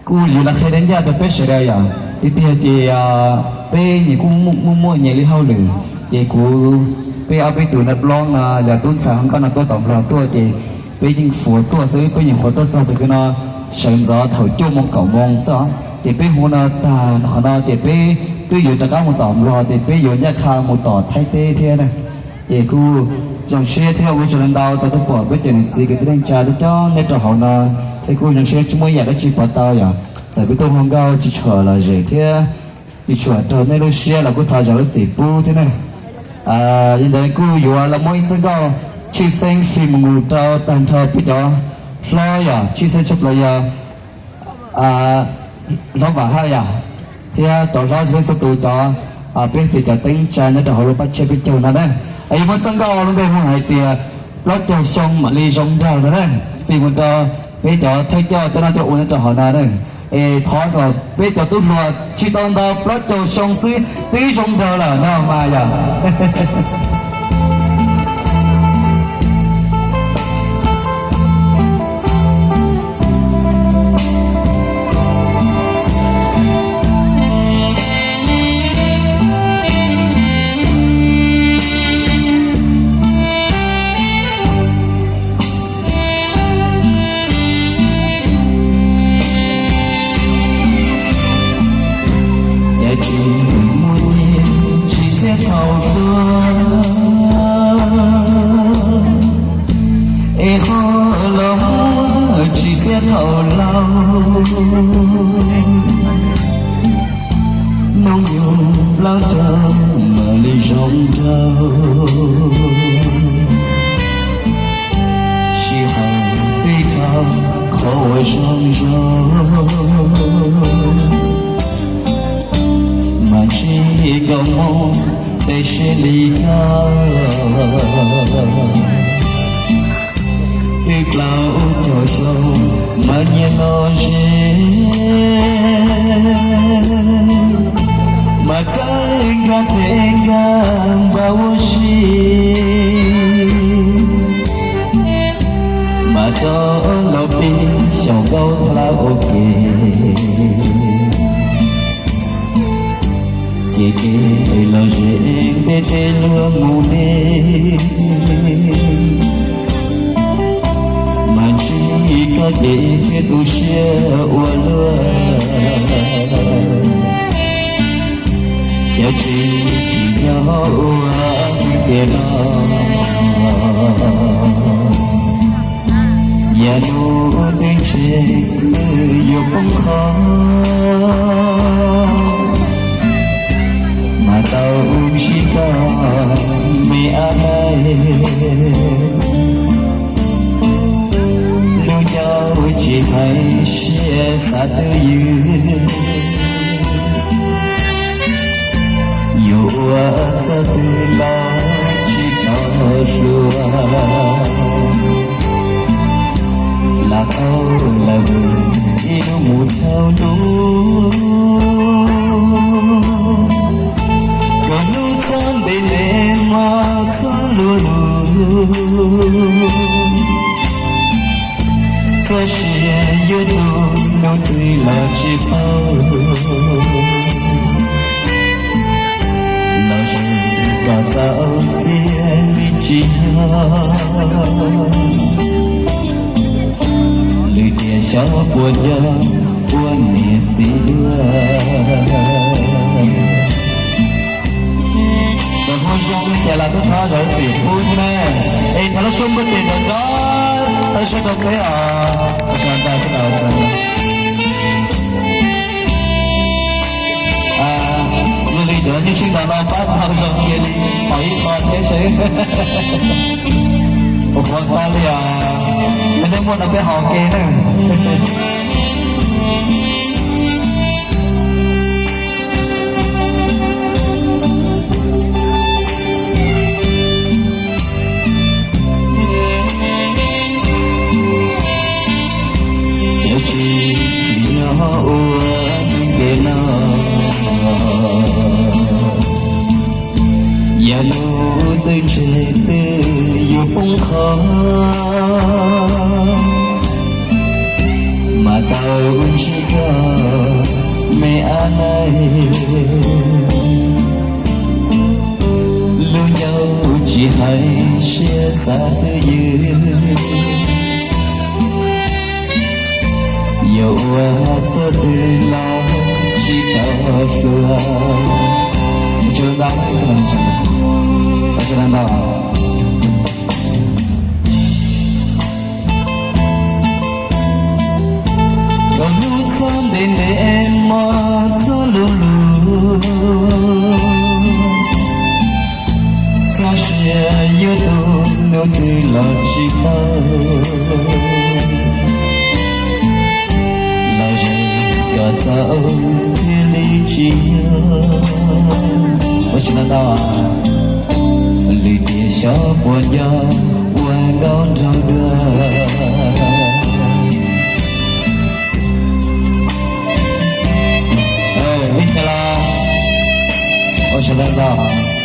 Kuj yuav los qhia dab ncaj rau peb sawv daws yom. Tiag tiag ces peb nyias kuj muaj muaj nyias li hauj lwm, ces kuv, peb ob peb tus no Nplob no, yog tub ntxhais Hmoob Nkauj no tuaj tom Nplog tuaj ces peb yeej fuav tuaj xwb, peb yeej fuav tuaj txog tus kwj no sawv ntxov thaum cuaj moo kaum moo xwb os. Ces peb hu no tag qhov no ces peb twb yuav rov qab mus tom Nplog ces peb yuav ncaj qha mus tom Thaib teb thiab na. Ces kuj zoo siab thiab ua tsaug ntau rau tuaj pom peb cov niam txiv kwv tij neej tsa coob coob nyob rau hauv no, thiab kuj zoo siab tsis muaj ib yam dab tsi pov tau yom. Txawm peb tuaj hu nkauj tsis tshua lom zem thiab tsis tshua raug nej lub siab los kuj thov zam lub txim pub thiab ne. Yog ntawd kuj yuav los muab ib txoj nkauj tshwj xeeb fij mus rau tag nrho peb cov hlob yom, tshwj xeeb tshaj plaws yog hlob Vam Haj yom, thiab cov hlob tshwj xeeb txhua tus cov, peb tias cov teeb tsa nyob rau hauv lub pab tshiab peb caug no na. Yuav muab txoj nkauj lub npe hu hais tias plaub caug xyoo mam li zoo nraug no na, fij mus rau peb cov thawj coj tej noj coj ua nyob rau hauv no na. Es thov kom peb cov tub hluas tsis tau ntau plaub caug xyoo xwb twb zoo nraug lawm no mas yom. Cas tsis muaj nyiaj tsis txiaj thaum hluas, es ho los muaj tsis txiaj thaum laus. Hnub nyoog plaub caug mam li zoo nraug, sij hawm twb dhau qhov uas zoo zoo. Mas ntsib koj mus tej siab li koj, twb plaub caug xyoo mas nyias lom zem, mas txawj nkag them nkag npam ua si, mas rov los pib xyaum nkauj hlab ua ke. Ces kev lom zem ntev tej luag mus ne, mas ntsib koj ces thiaj tu siab ua luaj. Cas tsis tsim nyog ua tiag no, yav hnub twb ntseg twb yuav poob qho, mas tau ntsib koj me ab laij, lub caij tsis hais siab xav twj ywm, yuav ua txoj twg los tsis tau hluas. Lam tau lawm ib lub mus dhau lub, kom hnub txoj ntev ntev mog txhob luag lug. Txoj sia yuav tu hnub twg los tsis paub, los zem kom txaus thiaj li tsim nyog. Lwm tiam xyov puas nco ua niam txiv dua. Txawm hu zoo li cas los tuaj thov zam txim pub thiab na. Es thov lub suab npuaj tes nrov nrov txhawb siab rau peb os. Ua tsaug ntau thiab os. Yog li cov nyuj sib ntaus no pab tau zoo cia li pom ib qho thiab seb. Ua qhuav tag li os. Yog nej muaj no peb haus ke na. Cov tsis tsim nyog ua neej tes no, yav hnub twb ntseg twb yuav poob qho. Tau ntsib koj me ab neeg, lub nyoog tsis hais siab xav twj ywm, yuav ua txoj twg los tsis tau hluas. Ua tsaug ntau, ua tsaug ntau. Thaum hnub txog ntev ntev, mob txog lub lub, txog sia yuav tu hnub twg los tsis tau, los ze kom txaus thiaj li tsis nyuaj. Ua tsaug ntau. Lwm tiam xyov puas nco ua nkauj nraug dua. Ua tsaug ntau.